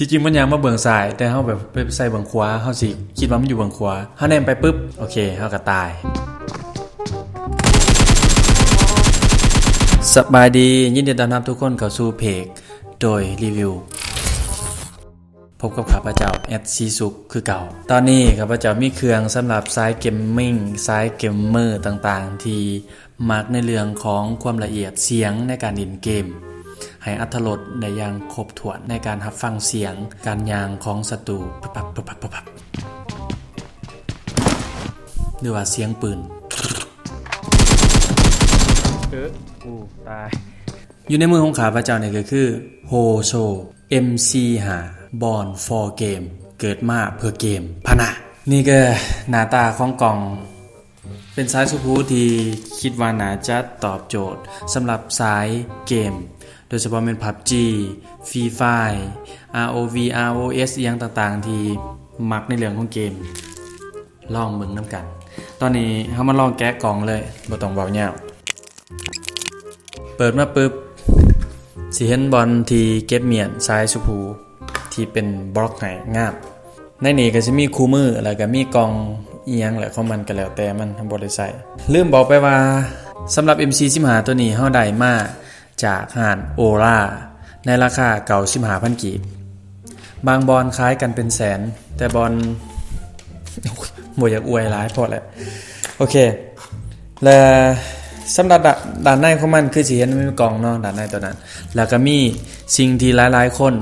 ທີ່ຈິງມັນຍ່າງມາເບື້ອງຊ້າຍ ແຕ່ເຮົາແບບໄປໃສ່ເບື້ອງຂວາ ເຮົາຊິຄິດວ່າມັນຢູ່ເບື້ອງຂວາ ເຮົາແນມໄປປຶບ ໂອເຄ ເຮົາກໍຕາຍ. ສະບາຍດີ ຍິນດີຕ້ອນຮັບທຸກຄົນເຂົ້າສູ່ເພຈໂດຍຣີວິວ ພົບກັບຂ້າພະເຈົ້າ ແອັດ ຊີສຸກ ຄືເກົ່າ. ຕອນນີ້ຂ້າພະເຈົ້າມີເຄື່ອງສຳລັບສາຍເກມມິງ ສາຍເກມເມີຕ່າງໆ ທີ່ ມັກໃນເລື່ອງຂອງຄວາມລະອຽດສຽງໃນການຫຼິ້ນເກມ ໃຫ້ອັດຖະລົດໄດ້ຢ່າງຄົບຖ້ວນໃນການຮັບຟັງສຽງການຍ່າງຂອງສັດຕູ ປຶບປັບ ປຶບປັບ ປຶບປັບ ຫຼືວ່າສຽງປືນ. ເອີ ອູ້ ຕາຍ. ຢູ່ໃນມືຂອງຂ້າພະເຈົ້ານີ້ກໍຄື ໂຮໂຊ ເອັມ ສີ່ສິບຫ້າ Born for Game ເກີດມາເພື່ອເກມ ພະນະ. ນີ້ກໍໜ້າຕາຂອງກ່ອງ ເປັນສາຍສຸພູທີ່ຄິດວ່າໜ້າຈະຕອບໂຈດສຳລັບສາຍເກມ ໂດຍສະເພາະແມ່ນ PUBG, Free Fire, ROV, ROS ອີ່ຫຍັງຕ່າງໆ ທີ່ມັກໃນເລື່ອງຂອງເກມ. ລອງເບິ່ງນຳກັນ. ຕອນນີ້ເຮົາມາລອງແກະກ່ອງເລີຍ ບໍ່ຕ້ອງເວົ້າຍາວ. ເປີດມາປຶບ ຊິເຫັນບ່ອນທີ່ເກັບມ້ຽນສາຍສຸພູ ທີ່ເປັນບລັອກໃຫ້ງາມ. ໃນນີ້ກໍຊິມີຄູ່ມື ແລ້ວກໍມີກ່ອງອີ່ຫຍັງແຫຼະຂອງມັນ ກໍແລ້ວແຕ່ມັນ ເຮົາບໍ່ໄດ້ໃຊ້. ລືມບອກໄປວ່າ ສຳລັບ ເອັມ ສີ່ສິບຫ້າ ຕົວນີ້ ເຮົາໄດ້ມາຈາກຮ້ານໂອລາ ໃນລາຄາເກົ້າສິບຫ້າພັນກີບ. ບາງບ່ອນຂາຍກັນເປັນແສນ ແຕ່ບ່ອນ ບໍ່ຢາກອວຍຫຼາຍ ພໍແລ້ວ. ໂອເຄ ແລະ ສຳລັບດ້ານ ດ້ານໃນຂອງມັນ ຄືຊິເຫັນມີກ່ອງເນາະ ດ້ານໃນຕົວນັ້ນ ແລ້ວກໍມີສິ່ງທີ່ຫຼາຍໆຄົນ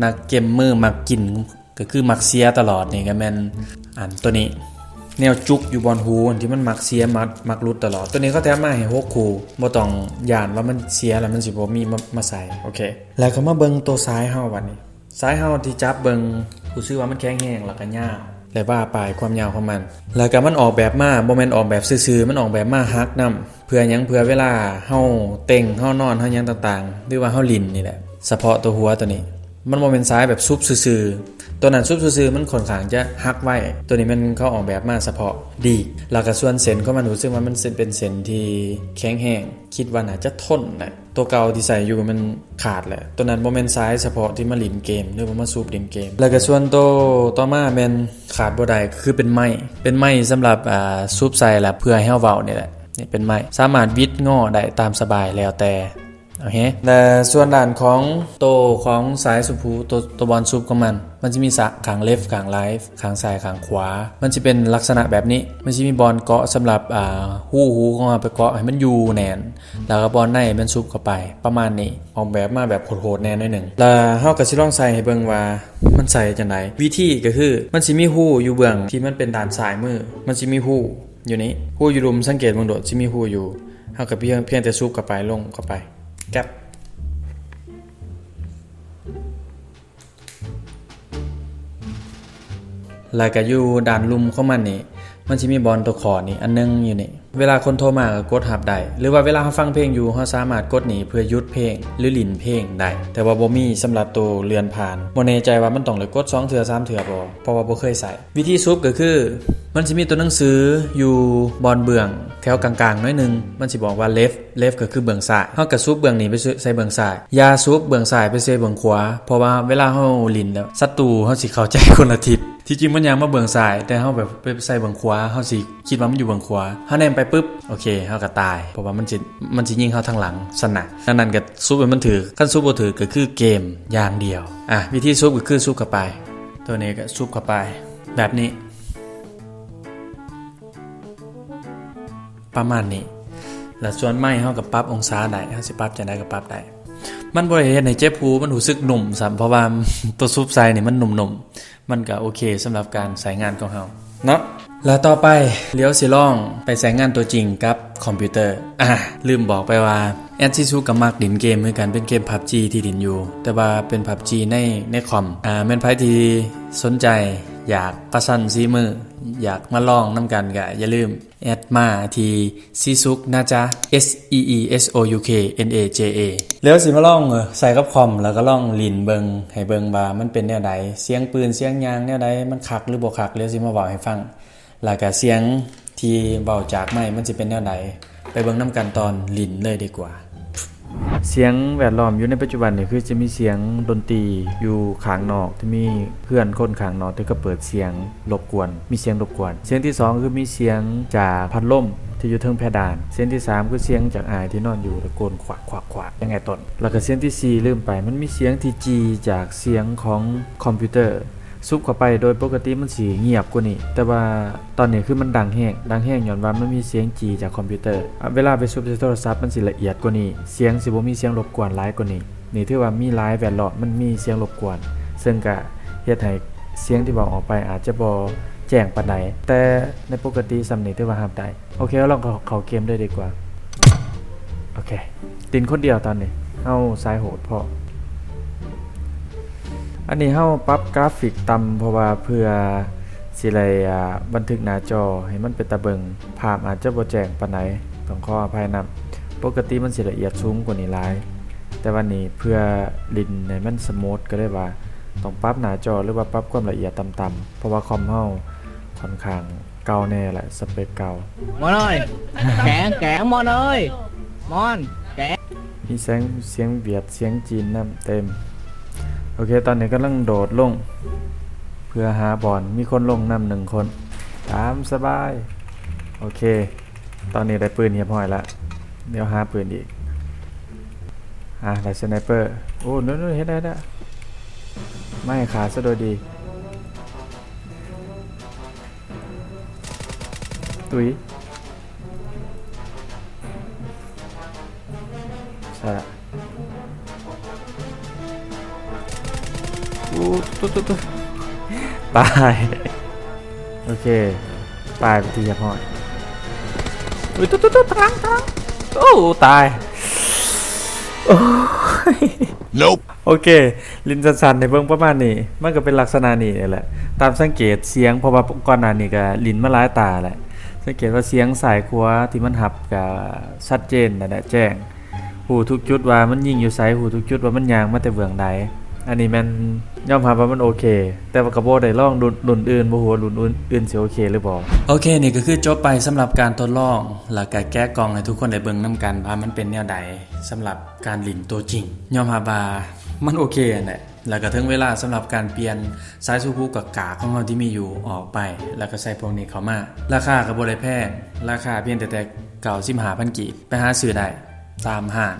ນັກເກມເມີມັກກິນ ກໍຄືມັກເສຍຕະຫຼອດນີ້ ກໍແມ່ນອັນຕົວນີ້ ແນວຈຸກຢູ່ບ່ອນຫູ ອັນທີ່ມັນມັກເສຍ ມັກ ມັກຫຼຸດຕະຫຼອດ. ຕົວນີ້ເຂົາແຖມມາໃຫ້ຫົກຄູ່ ບໍ່ຕ້ອງຢ້ານວ່າມັນເສຍແລ້ວມັນຊິບໍ່ມີມາ ມາໃສ່. ໂອເຄ ແລ້ວກໍມາເບິ່ງຕົວສາຍເຮົາບັດນີ້. ສາຍເຮົາທີ່ຈັບເບິ່ງ ຮູ້ສຶກວ່າມັນແຂງແຮງ ແລ້ວກໍຍາວ ແລະວ່າໄປຄວາມຍາວຂອງມັນ. ແລ້ວກໍມັນອອກແບບມາ ບໍ່ແມ່ນອອກແບບຊື່ໆ ມັນອອກແບບມາຫັກນຳ. ເພື່ອຫຍັງ? ເພື່ອເວລາເຮົາເຕັ້ງ ເຮົານອນ ເຮົາຫຍັງຕ່າງໆ ຫຼືວ່າເຮົາຫຼິ້ນນີ້ແຫຼະ. ສະເພາະຕົວຫົວຕົວນີ້ ມັນບໍ່ແມ່ນສາຍແບບຊຸບຊື່ໆ. ຕົວນັ້ນຊຸບຊື່ໆ ມັນຂ້ອນຂ້າງຈະຫັກໄວ. ຕົວນີ້ແມ່ນເຂົາອອກແບບມາສະເພາະດີ ແລ້ວກໍສ່ວນເສັ້ນຂອງມັນ ຮູ້ສຶກວ່າມັນເປັນເສັ້ນທີ່ແຂງແຮງ ຄິດວ່າໜ້າຈະທົນໄດ້. ຕົວເກົ່າທີ່ໃສ່ຢູ່ມັນຂາດແຫຼະ. ຕົວນັ້ນບໍ່ແມ່ນສາຍສະເພາະທີ່ມາຫຼິ້ນເກມ ຫຼືວ່າມາສູບຫຼິ້ນເກມ. ແລ້ວກໍສ່ວນໂຕຕໍ່ມາແມ່ນຂາດບໍ່ໄດ້ ກໍຄືເປັນໄມ. ເປັນໄມສຳລັບ ອ່າ ສູບໃສ່ ແລະ ເພື່ອໃຫ້ເຮົາເວົ້ານີ້ແຫຼະ. ນີ້ເປັນໄມ ສາມາດຫວິດງໍໄດ້ຕາມສະບາຍ ແລ້ວແຕ່ ໂອເຄ. ແລະ ສ່ວນດ້ານຂອງໂຕຂອງສາຍສຸພູ ໂຕ ໂຕບ່ອນສຸບຂອງມັນ ມັນຊິມີສະ ຂ້າງເລັບ ຂ້າງໄລ ຂ້າງຊ້າຍ ຂ້າງຂວາ ມັນຊິເປັນລັກສະນະແບບນີ້. ມັນຊິມີບ່ອນເກາະສຳລັບ ອ່າ ຮູຫູຂອງເຮົາ ໄປເກາະໃຫ້ມັນຢູ່ແໜ້ນ ແລ້ວກໍບ່ອນໃນມັນຊຸບເຂົ້າໄປ ປະມານນີ້. ອອກແບບມາແບບໂຫດໆແດ່ໜ້ອຍໜຶ່ງ ແລ້ວເຮົາກໍຊິລອງໃສ່ໃຫ້ເບິ່ງວ່າມັນໃສ່ຈັ່ງໃດ. ວິທີກໍຄື ມັນຊິມີຮູຢູ່ເບື້ອງທີ່ມັນເປັນດ້ານຊ້າຍມື ມັນຊິມີຮູຢູ່ນີ້ ຮູຢູ່ລຸ່ມ ສັງເກດເບິ່ງໂລດ ຊິມີຮູຢູ່. ເຮົາກໍພຽງ ພຽງແຕ່ຊຸບເຂົ້າໄປ ລົງເຂົ້າໄປ ແກັບ ແລ້ວກໍຢູ່ດ້ານລຸ່ມຂອງມັນນີ້ ມັນຊິມີບ່ອນຕົວຂໍນີ້ອັນໜຶ່ງຢູ່ນີ້. ເວລາຄົນໂທມາກໍກົດຮັບໄດ້ ຫຼືວ່າເວລາເຮົາຟັງເພງຢູ່ ເຮົາສາມາດກົດນີ້ເພື່ອຢຸດເພງ ຫຼື ຫຼິ້ນເພງໄດ້ ແຕ່ວ່າບໍ່ມີສຳລັບໂຕເລື່ອນຜ່ານ. ບໍ່ແນ່ໃຈວ່າມັນຕ້ອງໄດ້ກົດສອງເທື່ອ ສາມເທື່ອບໍ່ ເພາະວ່າບໍ່ເຄີຍໃຊ້. ວິທີຊຸບກໍຄື ມັນຊິມີຕົວໜັງສືຢູ່ບ່ອນເບື້ອງແຖວກາງໆໜ້ອຍໜຶ່ງ ມັນຊິບອກວ່າ left left ກໍຄືເບື້ອງຊ້າຍ ເຮົາກໍຊຸບເບື້ອງນີ້ໄປໃສ່ເບື້ອງຊ້າຍ ຢ່າຊຸບເບື້ອງຊ້າຍໄປໃສ່ເບື້ອງຂວາ ເພາະວ່າເວລາເຮົາຫຼິ້ນແລ້ວ ສັດຕູເຮົາຊິເຂົ້າໃຈຄົນລະທິດ. ທີ່ຈິງມັນຍ່າງມາເບື້ອງຊ້າຍ ແຕ່ເຮົາແບບໄປໃສ່ເບື້ອງຂວາ ເຮົາຊິຄິດວ່າມັນຢູ່ເບື້ອງຂວາ ເຮົາແນມໄປປຶບ ໂອເຄ ເຮົາກໍຕາຍ ເພາະວ່າມັນຊິ ມັນຊິຍິງເຮົາທາງຫຼັງຊັ້ນນະ. ດັ່ງນັ້ນກໍຊຸບໃຫ້ມັນຖືກ ຄັນຊຸບບໍ່ຖືກກໍຄືເກມຢ່າງດຽວ. ອ່ະ ວິທີຊຸບກໍຄືຊຸບເຂົ້າໄປ ຕົວນີ້ກໍຊຸບເຂົ້າໄປແບບນີ້ ປະມານນີ້. ແລ້ວສ່ວນໄມ ເຮົາກໍປັບອົງສາໄດ້ ເຮົາຊິປັບຈັ່ງໃດກໍປັບໄດ້. ມັນບໍ່ໄດ້ເຮັດໃຫ້ເຈັບຫູ ມັນຮູ້ສຶກນຸ້ມຊ້ຳ ເພາະວ່າຕົວຊຸບໃສ່ນີ້ມັນນຸ້ມໆ ມັນກໍໂອເຄສຳລັບການໃຊ້ງານຂອງເຮົາເນາະ. ແລ້ວຕໍ່ໄປ ຫຼຽວຊິລອງໄປໃຊ້ງານຕົວຈິງກັບຄອມພິວເຕີ. ອ່າ ລືມບອກໄປວ່າ ແອັດຊີສຸກກໍມັກຫຼິ້ນເກມຄືກັນ ເປັນເກມ PUBG ທີ່ຫຼິ້ນຢູ່ ແຕ່ວ່າເປັນ PUBG ໃນ ໃນຄອມ. ອ່າ ແມ່ນໃຜທີ່ສົນໃຈຢາກປະຊັນສີມື ຢາກມາລອງນຳກັນ ກໍຢ່າລືມແອັດມາທີ່ຊີສຸກນາຈາ S E E S O U K N A J A. ແລ້ວຊິມາລອງໃສ່ກັບຄອມ ແລ້ວກໍລອງຫຼິ້ນເບິ່ງ ໃຫ້ເບິ່ງວ່າມັນເປັນແນວໃດ ສຽງປືນ ສຽງຫຍັງແນວໃດ ມັນຄັກຫຼືບໍ່ຄັກ ແລ້ວຊິມາເວົ້າໃຫ້ຟັງ. ແລ້ວກະສຽງທີ່ເວົ້າຈາກໄມມັນຊິເປັນແນວໃດ ໄປເບິ່ງນຳກັນຕອນຫຼິ້ນເລີຍດີກວ່າ. ສຽງແວດລ້ອມຢູ່ໃນປັດຈຸບັນນີ້ ຄືຈະມີສຽງດົນຕີຢູ່ຂ້າງນອກ ທີ່ມີເຮືອນຄົນຂ້າງນອກທີ່ເຂົາເປີດສຽງລົບກວນ ມີສຽງລົບກວນ. ສຽງທີສອງຄືມີສຽງຈາກພັດລົມທີ່ຢູ່ເທິງເພດານ. ສຽງທີສາມຄືສຽງຈາກອ້າຍທີ່ນອນຢູ່ ແລ້ວໂກນຂວາກໆໆ ຢ່າງໄງຕົ້ນ. ແລ້ວກໍສຽງທີສີ່ລືມໄປ ມັນມີສຽງທີ່ຈີ່ຈາກສຽງຂອງຄອມພິວເຕີ. ສຸບເຂົ້າໄປ ໂດຍປົກກະຕິມັນຊິງຽບກວ່ານີ້ ແຕ່ວ່າຕອນນີ້ຄືມັນດັງແຮງ ດັງແຮງຍ້ອນວ່າມັນມີສຽງຈີ່ຈາກຄອມພິວເຕີ. ອາ ເວລາໄປສຸບໃສ່ໂທລະສັບ ມັນຊິລະອຽດກວ່ານີ້ ສຽງຊິບໍ່ມີສຽງລົບກວນຫຼາຍກວ່ານີ້. ນີ້ຖືວ່າມີຫຼາຍແວດລ້ອມ ມັນມີສຽງລົບກວນ ເຊິ່ງກະເຮັດໃຫ້ສຽງທີ່ເວົ້າອອກໄປອາດຈະບໍ່ແຈ້ງປານໃດ, ແຕ່ໃນປົກກະຕິສ່ຳນີ້ຖືວ່າຮັບໄດ້. ໂອເຄ ເຮົາລອງເຂົ້າ ເຂົ້າເກມເລີຍດີກວ່າ. ໂອເຄ ຫຼິ້ນຄົນດຽວຕອນນີ້ ເຮົາສາຍໂຫດພໍ້. ອັນນີ້ເຮົາປັບກຣາຟິກຕ່ຳ ເພາະວ່າເພື່ອຊິໄດ້ ອ່າ ບັນທຶກໜ້າຈໍໃຫ້ມັນເປັນຕາເບິ່ງ ພາບອາດຈະບໍ່ແຈ້ງປານໃດ ຕ້ອງຂໍອະໄພນຳ. ປົກກະຕິມັນຊິລະອຽດສູງກວ່ານີ້ຫຼາຍ, ແຕ່ວ່ານີ້ເພື່ອຫຼິ້ນໃຫ້ມັນສະມູດ ກໍເລີຍວ່າຕ້ອງປັບໜ້າຈໍ ຫຼືວ່າປັບຄວາມລະອຽດຕ່ຳໆ ເພາະວ່າຄອມເຮົາຂ້ອນຂ້າງ ເກົ່າແນ່ແຫຼະ ສະເປັກເກົ່າ. ມອນເອີຍ ແກງ ແກງ ມອນເອີຍ ມອນ ແກງ. ມີສຽງ ສຽງຫວຽດ ສຽງຈີນນຳເຕັມ. ໂອເຄ ຕອນນີ້ກຳລັງໂດດລົງ ເພື່ອຫາບ່ອນ ມີຄົນລົງນຳໜຶ່ງຄົນ ຕາມສະບາຍ. ໂອເຄ ຕອນນີ້ໄດ້ປືນຮຽບຮ້ອຍລະ ດຽວຫາປືນອີກ. ອ່າ ໄດ້ສະໄນເປີ. ໂອ້ ໂນໆ ເຫັນແລ້ວ ເຫັນແລ້ວ ມາໃຫ້ຂ້າຊະໂດຍດີ. ຕຸ້ຍ ໃສ່ລະ. ໂອ້ ຕຸ ຕຸ ຕຸ ຕາຍ. ໂອເຄ ຕາຍເປັນທີ່ຮຽບຮ້ອຍ. ໂອ້ຍ ຕຸ ຕຸ ຕຸ ທາງຫຼັງ ທາງຫຼັງ. ໂອ້ ຕາຍ. ໂອ້ຍ ໂອເຄ ຫຼິ້ນສັ້ນໆໃຫ້ເບິ່ງປະມານນີ້ ມັນກໍເປັນລັກສະນະນີ້ແຫຼະ ຕາມສັງເກດສຽງ ເພາະວ່າກ່ອນໜ້ານີ້ກໍຫຼິ້ນມາຫຼາຍຕາແຫຼະ. ສັງເກດວ່າສຽງຊ້າຍຂວາທີ່ມັນຮັບກໍຊັດເຈນນັ້ນແຫຼະ ແຈ້ງ ຮູ້ທຸກຈຸດວ່າມັນຍິງຢູ່ໃສ ຮູ້ທຸກຈຸດວ່າມັນຍ່າງມາແຕ່ເບື້ອງໃດ. ອັນນີ້ແມ່ນຍອມຮັບວ່າມັນໂອເຄ ແຕ່ວ່າກໍບໍ່ໄດ້ລອງລຸ້ນ ລຸ້ນອື່ນ ບໍ່ຮູ້ວ່າລຸ້ນອື່ນ ອື່ນຊິໂອເຄຫຼືບໍ່. ໂອເຄ ນີ້ກໍຄືຈົບໄປສຳລັບການທົດລອງ ແລ້ວກໍແກະກ່ອງໃຫ້ທຸກຄົນໄດ້ເບິ່ງນຳກັນວ່າມັນເປັນແນວໃດ ສຳລັບ ການຫຼິ້ນໂຕຈິງ ຍອມຮັບວ່າມັນໂອເຄຫັ້ນແຫຼະ. ແລ້ວກໍເຖິງເວລາສຳລັບການປ່ຽນສາຍສູບຫູກາກໆຂອງເຮົາທີ່ມີຢູ່ອອກໄປ ແລ້ວກໍໃສ່ພວກນີ້ເຂົ້າມາ. ລາຄາກໍບໍ່ໄດ້ແພງ ລາຄາພຽງແຕ່ ແຕ່ເກົ້າສິບຫ້າພັນກີບ ໄປຫາຊື້ໄດ້ຕາມຮ້ານ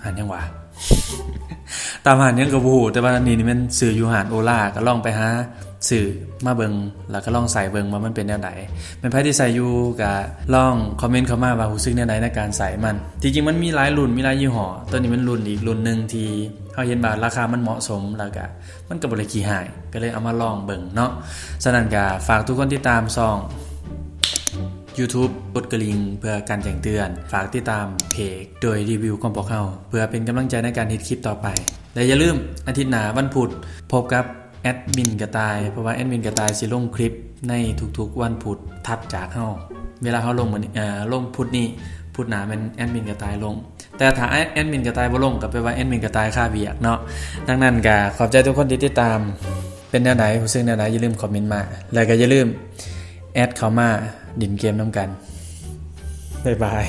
ຮ້ານຫຍັງຫວາ? ຕາມຮ້ານຫຍັງກໍບໍ່ຮູ້ ແຕ່ວ່າອັນນີ້ນີ້ແມ່ນຊື້ຢູ່ຮ້ານໂອລາ ກໍລອງໄປຫາ ຊື້ມາເບິ່ງ ແລ້ວກໍລອງໃຊ້ເບິ່ງວ່າມັນເປັນແນວໃດ. ແມ່ນໃຜທີ່ໃຊ້ຢູ່ກໍລອງຄອມເມັນເຂົ້າມາວ່າຮູ້ສຶກແນວໃດໃນການໃຊ້ມັນ. ທີ່ຈິງມັນມີຫຼາຍລຸ້ນ ມີຫຼາຍຍີ່ຫໍ້ ໂຕນີ້ແມ່ນລຸ້ນອີກລຸ້ນໜຶ່ງທີ່ເຮົາເຫັນວ່າລາຄາມັນເໝາະສົມ ແລ້ວກໍມັນກໍບໍ່ໄດ້ຂີ້ຮ້າຍ ກໍເລີຍເອົາມາລອງເບິ່ງເນາະ. ສະນັ້ນກໍຝາກທຸກຄົນຕິດຕາມຊ່ອງ YouTube ກົດກະລິ່ງເພື່ອການແຈ້ງເຕືອນ. ຝາກຕິດຕາມເພຈໂດຍຣີວິວຂອງພວກເຮົາ ເພື່ອເປັນກຳລັງໃຈໃນການເຮັດຄລິບຕໍ່ໄປ. ແລະຢ່າລືມ ອາທິດໜ້າວັນພຸດ ພົບກັບ ແອດມິນກະຕ່າຍ ເພາະວ່າແອດມິນກະຕ່າຍຊິລົງຄລິບໃນທຸກໆວັນພຸດຖັດຈາກເຮົາ. ເວລາເຮົາລົງມື້ນີ້ ເອີ ລົງພຸດນີ້ ພຸດໜ້າແມ່ນແອດມິນກະຕ່າຍລົງ. ແຕ່ຖ້າແອດ ແອດມິນກະຕ່າຍບໍ່ລົງ ກໍແປວ່າແອດມິນກະຕ່າຍຄາວຽກເນາະ. ດັ່ງນັ້ນກໍຂອບໃຈທຸກຄົນທີ່ຕິດຕາມ. ເປັນແນວໃດ ຮູ້ສຶກແນວໃດ ຢ່າລືມຄອມເມັນມາ ແລ້ວກໍຢ່າລືມແອັດເຂົ້າມາຫຼິ້ນເກມນຳກັນ. ບາຍບາຍ.